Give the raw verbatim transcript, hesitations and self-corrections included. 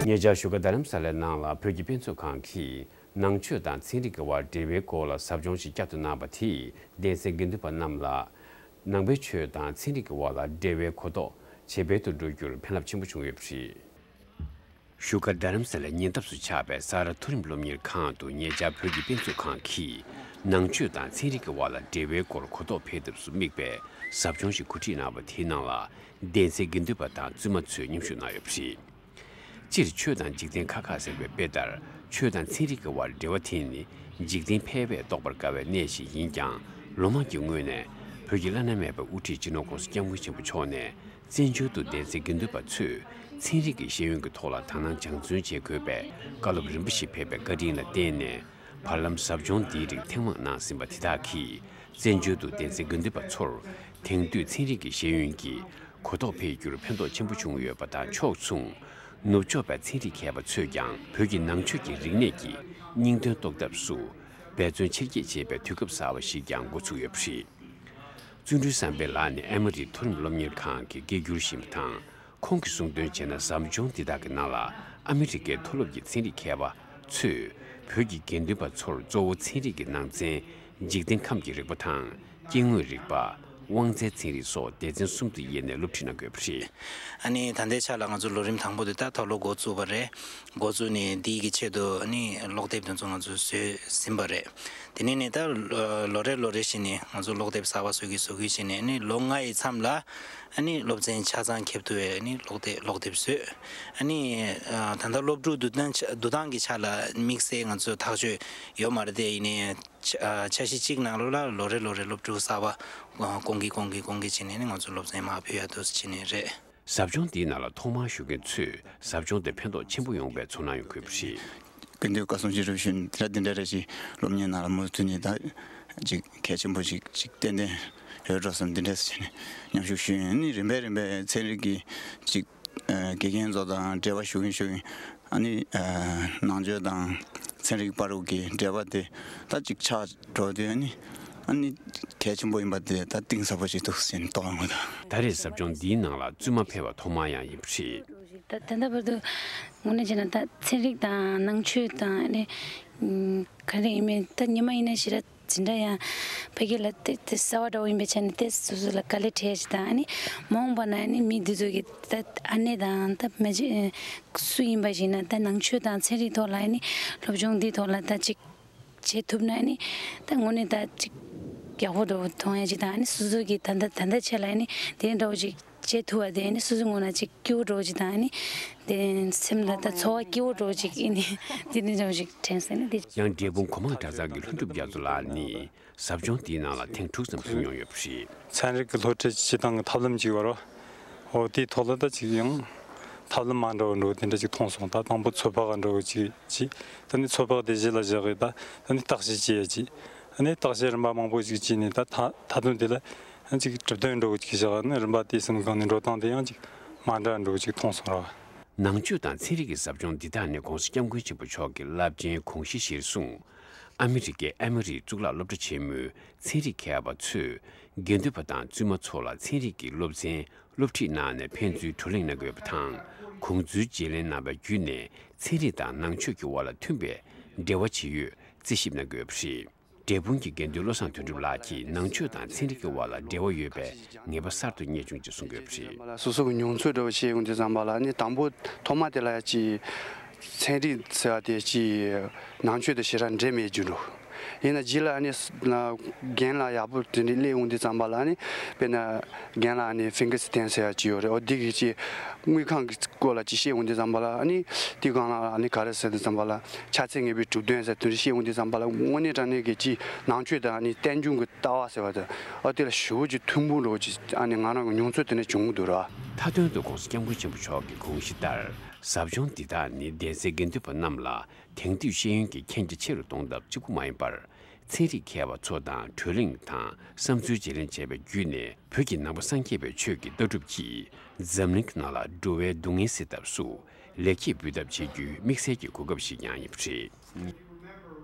ཉེ་ཆར་བཞུགས་སྒར་རྡ་རམ་ས་ལའི་ནང་ལ་བོད་ཀྱི་དཔེ་མཛོད་ཁང་གིས་ནང་ཆོས་དང་ཚན་རིག་གི་དབར་འབྲེལ་བའི་སྐོར་ལ་ཟབ་སྦྱོང་ཞིག་བསྐྱར་དུ་གནང་བ་དེས་གདན་སའི་དགེ་འདུན་པ་རྣམས་ལ་ནང་པའི་ཆོས་དང་ཚན་རིག་གི་དབར་ལ་འབྲེལ་བའི་གོ་རྟོགས་ཇེ་འཕེལ་དུ་འགྲོ་རྒྱུར་ཕན་རླབས་ཆེན་པོ་བྱུང་ཡོད་པ་རེད། བཞུགས་སྒར་རྡ་རམ་ས་ལའི་ཉེ་འདབས་སུ་ཆགས་པའི་ས་རཱ་མཐོ་རིམ་སློབ་གཉེར་ཁང་དུ་ཉེ་ཆར་བོད་ཀྱི་དཔེ་མཛོད་ཁང་གིས་ནང་ཆོས་དང་ཚན་རིག་གི་དབར་ལ་འབྲེལ་བའི་སྐོར་གོ་རྟོགས་འཕེལ་ཐབས་སུ་དམིགས་པའི་ཟབ་སྦྱོང་ཞིག་གོ་སྒྲིག་གནང་བ་དེའི་ནང་ལ་གདན་སའི་དགེ་འདུན་པ་དང་བཙུན་མ་ཚོས་མཉམ་ཞུགས་གནང་ཡོད་པ་རེད། སྤྱིར་ཆོས་དང་འཇིག་རྟེན་ཁ་ཁ་ཟེར་བའི་དཔེ་ལྟར་ཆོས་དང་ཚན་རིག་གི་དབར་འབྲེལ་བ་དེ་ནི་འཇིག་རྟེན་ཕལ་པས་རྟོགས་པར་དཀའ་བའི་གནས་ཤིག་ཡིན་ཀྱང་ལོ་མང་གི་སྔོན་ནས་བོད་ཀྱི་བླ་ན་མེད་པའི་དབུ་ཁྲིད་སྤྱི་ནོར་༸གོང་ས་༸སྐྱབས་མགོན་ཆེན་པོ་མཆོག་ནས་བཙན་བྱོལ་དུ་གདན་སའི་དགེ་འདུན་པ་ཚོས་ཚན་རིག་གི་ཤེས་ཡོན་གྱི་ཐོག་ལ་དག་སྣང་སྦྱང་བརྩོན་བྱེད་དགོས་པའི་བཀའ་སློབ་རིམ་པ་ཞིག་ཕེབས་པའི་བཀའ་དྲིན་ལ་བརྟེན་ནས་བར་ལམ་ཟབ་སྦྱོང་འདིའི་རིགས་ཐེངས་མང་གནང་ཟིན་པ་དེ་དག་གིས་བཙན་བྱོལ་དུ་གདན་སའི་དགེ་འདུན་པ་ཚོར་དེང་དུས་ཚན་རིག་གི་ཤེས་ཡོན་གྱི་གོ་རྟོགས་འཕེལ་རྒྱུར་ཕན་ཐོགས་ཆེན་པོ་བྱུང་ཡོད་པ་དང་ཕྱོགས་མཚུངས། ནུབ་ཕྱོགས་པའི་ཚན་རིག་མཁས་པ་ཚོས་ཀྱང་བོད་ཀྱི་ནང་ཆོས་ཀྱི་རིག་གནས་ཀྱི་སྙིང་དོན་རྟོགས་ཐབས་སུ་འབད་བརྩོན་ཆེར་སྐྱེད་བྱེད་པའི་དུས་སྐབས་གསར་བ་ཞིག་ཀྱང་འགོ་ཚུགས་ཡོད་པ་རེད། བརྩོན་འགྲུས་བསམ་འཕེལ་ལགས་ནི་ཨ་མི་རིའི་མཐོ་རིམ་སློབ་གཉེར་ཁང་གི་དགེ་སྒྱུར་ཞིག་ཡིན་པ་དང་། ཁོང་གིས་གསུངས་དོན་བྱས་ན་ཟབ་སྦྱོང་འདི་དག་གི་ནང་ལ་ཨ་མི་རི་ཀའི་མཐོ་སློབ་ཀྱི་ཚན་རིག་མཁས་པ་ཚོས་བོད་ཀྱི་དགེ་འདུན་པ་ཚོར་གཙོ་བོ་ཚན་རིག་གི་ནང་ཚན་འཇིག་རྟེན་ཁམས་ཀྱི་རིག་པ་དང་། སྐྱེ་དངོས་རིག་པ། དབང་རྩའི་ཚན་རིག་སོགས་སྡེ་ཚན་གསུམ་དུ་དབྱེ་ནས་སློབ་ཁྲིད་གནང་དགོས་པ་རེད། ཨ་ནི་ད་ལྟའི་ཆ་ལ་ང་ཚོ་ལོ་རིམ་དང་པོ་དེ་ད་མཐོ་སློབ་འགོ་བཙུགས་པ་རེད། འགོ་བཙུགས་ནས་འདི་གི་ཆེད་དུ་ཨ་ནི་ཀློག་དེབ་དེ་ཚོ་ང་ཚོས་བཟོས་ཟིན་པ་རེད། དེ་ནས་ནི་ད་ལོ་རེ་ལོ་རེ་བཞིན་ནས་ང་ཚོ་ཀློག་དེབ་གསར་པ་བཟོ་གི་བཟོ་གི་བྱས་ནས་ཨ་ནི་ལོ་ལྔ་ཡི་མཚམས་ལ་ཨ་ནི་སློབ་ཚན་ཆ་ཚང་ཁེབས་ཐུབ་པའི་ཨ་ནི་ཀློག་དེབ་ཀློག་དེབ་བཟོས། ཨ་ནི་ད་ལྟ་སློབ་ཕྲུག་བསྡུ་སྟངས་ཆ་བསྡུ་སྟངས་ཀྱི་ཆ་ལ་དམིགས་བསལ་ང་ཚོས་ཐག་གཅོད་ཡོད་མ་རེད་དེ། ཡིན་ནའི་ཆ་ཆ་ཤས་གཅིག་ནང་ལོགས་ལ་ལོ་རེ་ལོ་རེ་སློབ་ཕྲུག་གསར་པ་སྐོང་གི་སྐོང་གི་སྐོང་གི་བྱས་ནས་ནི་ང་ཚོ་སློབ་ཚན་མར་ཕུད་ཡ་འདུག་སེ་བྱས་ནས་རེད། ཟབ་སྦྱོང་འདིའི་ནང་ལ་ཐོག་མར་ཞུགས་མཁན་ཚོས་ཟབ་སྦྱོང་དེ་ཕན་ཐོགས་ཆེན་པོ་ཡོང་བའི་ཚོར་སྣང་ཡོང་གི་ཡོད་པ་རེད། དགེ་འདུན་བཀའ་གསུང་ཅི་རུ་ཞུས་ནས་དེ་འདྲ་དེ་འདྲ་རེ་ཞིག་སློབ་གཉེར་ནང་ལ་མུ་མཐུད་ནས་ད་ཅིག་གལ་ཆེན་པོ་ཞིག་ཅིག་ཏན་ཏན་ཡོད་འགྲོ་བསམ་དེ་འདྲ་ཞིག་ནས་མཉམ་ཞུགས་ཞུས་ཡིན། ཨ་ནི་རིམ་པས་རིམ་པས་ཚན་རིག་གི་ཅིག་ཨ་དགེ་རྒན་ཚོ་དང་འབྲེལ་བ་ཞུ་གིན་ཞུ་གིན་ཨ་ནི་ཨ་ནང་ཆོས་དང་ཚན་རིག་བར་དུ་གི་འབྲེལ་བ་དེ་ད་ཅིག་ཆགས་འགྲོ་དུས་ཨ་ནི་ཨ་ནི་གལ་ཆེན་པོ་ཡིན་པ་དེ་ད་གཏིང་ཟབ་པོ་ཞིག་འདུག་ཟེར་ནས་རྟོགས་ཡོང་གི་འདུག་ད་རེས་ཟབ་སྦྱོང་འདིའི་ནང་ལ་བཙུན་མ་ཕེབས་པ་ཐོག་མ་ཡང་ཡིན་པ་རེད། ད་ད་ལྟ་བར་དུ་དངོས་གནས་བྱས་ན་ད་ཚན་རིག་དང་ནང་ཆོས་དང་ཨ་ནི་ཨུམ་ག་རེ་ཡིན་མིན་ད་ཉི་མ་ཡིན་ན་ཞེ་དྲག་འཛིན་གྲྭ་ཡང་ཕ་གི་ལ་དེ་དེ་གསར་བ་འདྲ་བོ་ཡིན་པའི་ཆ་ནས་དེ་སོ་སོ་ལ་དཀའ་ལས་འཕྲད་ཅིག་དང་ཨ་ནི་མ་འོངས་པ་ན་ཨ་ནི་མི་འདི་ཚོ་གི་ད་ཨ་ནེ་དང་ད་མ་གཅིག་སུ་ཡིན་པ་ཞིག་ན་ད་ནང་ཆོས་དང་ཚན་རིག་ཐོག་ལ་ཨ་ནི་སློབ་སྦྱོང་འདི་ཐོག་ལ་ད་ཅིག་བྱེད་ཐུབ་ན་ཨ་ནི་ད་དངོས་གནས་ད་ཅིག་ཡག་པོ་འདྲ་བོ་མཐོང་ཡ་ཅིག་དང་ཨ་ནི་སོ་སོ་གི་ད་ད་ད་ལྟ་ཆེད་ལ་ཨ་ནི་དེ་འདྲ་བོ་ཅིག་བྱེད་ཐུབ་པ་དེ་ནི་སོ་སོའི་ངོས་ནས་ཅིག་སྐྱིད་པོ་འདྲ་བོ་ཅིག་དང་ནི་དེ་སེམས་ལ་ད་ཚོར་བ་སྐྱིད་པོ་འདྲ་བོ་ཅིག་ཨེ་ནི་དེ་ནི་འདྲ་བོ་ཅིག་དྲན་སོང་ནི་དེ། ཡང་འབྲས་སྤུངས་གོ་མང་གྲྭ་ཚང་གི་ལྷུན་གྲུབ་རྒྱ་མཚོ་ལགས་ནི་ཟབ་སྦྱོང་དེའི་ནང་ལ་ཐེངས་དྲུག་ཙམ་ཞུགས་མྱོང་ཡོད་པ་རེད། ཚན་རིག་གི་སློབ་ཁྲིད་སྤྱི་བཏང་གི་ཐབས་ལམ་ཅིག་ཡོད་རེད་བ། འོ་དེའི་ཐོག་ལ་ད་ཅིག་ཡང་ཐབས་ལམ་མ་འདྲ་བ་འདྲ་བོ་དེ་འདྲ་ཅིག་མཐོང་སོང་། ད་དང་པོ་ཚོད་དཔག་འདྲ་བོ་ཅིག་ཅིག་ད་ནི་ཚོད་དཔག་དེ་གཞི་ལ་བཞག་གི་ད་ད་ནི་བརྟག་དཔྱད་བྱེད་ཡ་ཅིག་ཨ་ནི་བརྟག་དཔྱད་རིམ་པ་མང་པོ་ཞིག་བྱས་ནས་ད་ད་ད་དུང་དེ་ལ་ཡང་ཅིག་གྲུབ་དོན་འདྲ་བོ་ཅིག་བཞག་ནི་རིམ་པ་དེ་གསུམ་སྒང་ནས་འགྲོ་སྟངས་དེ་ཡང་ཅིག་མ་འདྲ་འདྲ་བོ་ཅིག་མཐོང་སོང་ར། ནང་ཆོས་དང་ཚན་རིག་གི་ཟབ་སྦྱོང་འདི་དག་ནི་༸གོང་ས་༸སྐྱབས་མགོན་ཆེན་པོ་མཆོག་གི་རླབས་ཆེན་དགོངས་གཞི་གཞིར་བཟུང་། ཨ་མི་རི་ཀའི་ཨེ་མོ་རིའི་གཙུག་ལག་སློབ་གྲྭ་ཆེན་མོའི་ཚན་རིག་མཁས་པ་ཚོས་དགེ་འདུན་པ་དང་བཙུན་མ་ཚོ་ལ་ཚན་རིག་གི་སློབ་ཚན་སློབ་ཁྲིད་གནང་ནས་ཕན་ཚུན་བགྲོ་གླེང་གནང་དགོས་པ་དང་། ཁོང་ཚོའི་བརྗེ་ལེན་གནང་བའི་བརྒྱུད་ནས་ཚན་རིག་དང་ནང་ཆོས་ཀྱི་དབར་ལ་མཐུན་པའི་འབྲེལ་བ་ཇི་ཡོད་རྩད་ཞིབ་གནང་དགོས་པ་རེད། འབྲས་སྤུངས་ཀྱི་དགེ་འདུན་བློ་བཟང་དོན་གྲུབ་ལགས་ཀྱིས་ནང་ཆོས་དང་ཚན་རིག་གི་དབར་ལ་འབྲེལ་བ་ཡོད་པའི་ངེས་པ་གསར་དུ་རྙེད་བྱུང་ཅེས་གསུངས་ཡོད་པ་རེད། སོ་སོ་གི་མྱོང་ཚོར་འདྲ་བོ་བཤད་ཡོང་དུས་ཙམ་པ་ལ་ནི་དང་པོ་ཐོག་མ་དེ་ལ་ཡ་ཅིག་ཚན་རིག་ཟེར་བ་དེ་ཅིག་ནང་ཆོས་དང་ཞེ་དྲག་འདྲེས་མེད་རྒྱུ་འགྲོ། ཡིན་ན་རྗེས་ལ་ནི་རྒན་ལགས་ཡག་པོ་དེ་འདྲ་སླེབས་ཡོང་དུས་ཙམ་པ་ལ་ནི་དཔེར་ན་རྒན་ལགས་ནི་ཧྥིང་གི་སི་ཐན་ཟེར་བ་ཅིག་ཡོད་རེད། འོ་འདི་གི་ཅིག་དངུལ་ཁང་གི་སྐོར་ལ་ཅིག་བཤད་ཡོང་དུས་ཙམ་པ་ལ་ཨ་ནི་དེའི་སྒང་ལ་ཨ་ནི་ག་རེ་ཟེར་དུས་ཙམ་པ་ལ་ཕྱག་འཚལ་ངེས་པའི་གྲུབ་དོན་ཟེར་དེ་འདྲ་བཤད་ཡོང་དུས་ཙམ་པ་ལ་དངོས་གནས་དྲང་གནས་ཀྱི་ཅིག་ནང་ཆོས་དང་ཨ་ནི་རྟེན་འབྱུང་གི་ལྟ་བ་ཟེར་བ་དང་ཨ་དེ་ལ་ཞེ་པོ་ཅིག་མཐུན་པོ་འདྲ་བོ་ཅིག་ཨ་ནི་ང་རང་གི་མྱོང་ཚོར་དེ་འདྲ་བྱུང་གི་འདུག་ར། མཐའ་དོན་དུ་༸གོང་ས་༸སྐྱབས་མགོན་ཆེན་པོ་མཆོག་གི་དགོངས་གཞི་ལྟར་ཟབ་སྦྱོང་འདི་དག་ནི་གདན་སའི་དགེ་འདུན་པ་རྣམས་ལ་དེང་དུས་ཤེས་ཡོན་གྱི་མཁྱེན་རྒྱ་ཆེ་རུ་གཏོང་ཐབས་གཅིག་པུ་མ་ཡིན་པར། ཚན་རིག་མཁས་པ་ཚོ་དང་བགྲོ་གླེང་དང་བསམ་ཚུལ་བརྗེ་ལེན་བྱས་པའི་བརྒྱུད་ནས་བོད་ཀྱི་ནང་པ་སངས་རྒྱས་པའི་ཆོས་ཀྱི་ལྟ་གྲུབ་ཀྱིས་འཛམ་གླིང་གི་ནང་ལ་འགྲོ་བའི་སྡུག་བསྔལ་སེལ་ཐབས་སུ་ལེགས་སྐྱེས་འབུལ་ཐབས་བྱེད་རྒྱུའི་དམིགས་བསལ་གྱི་གོ་སྐབས་ཤིག་ཀྱང་ཡིན་པ་རེད།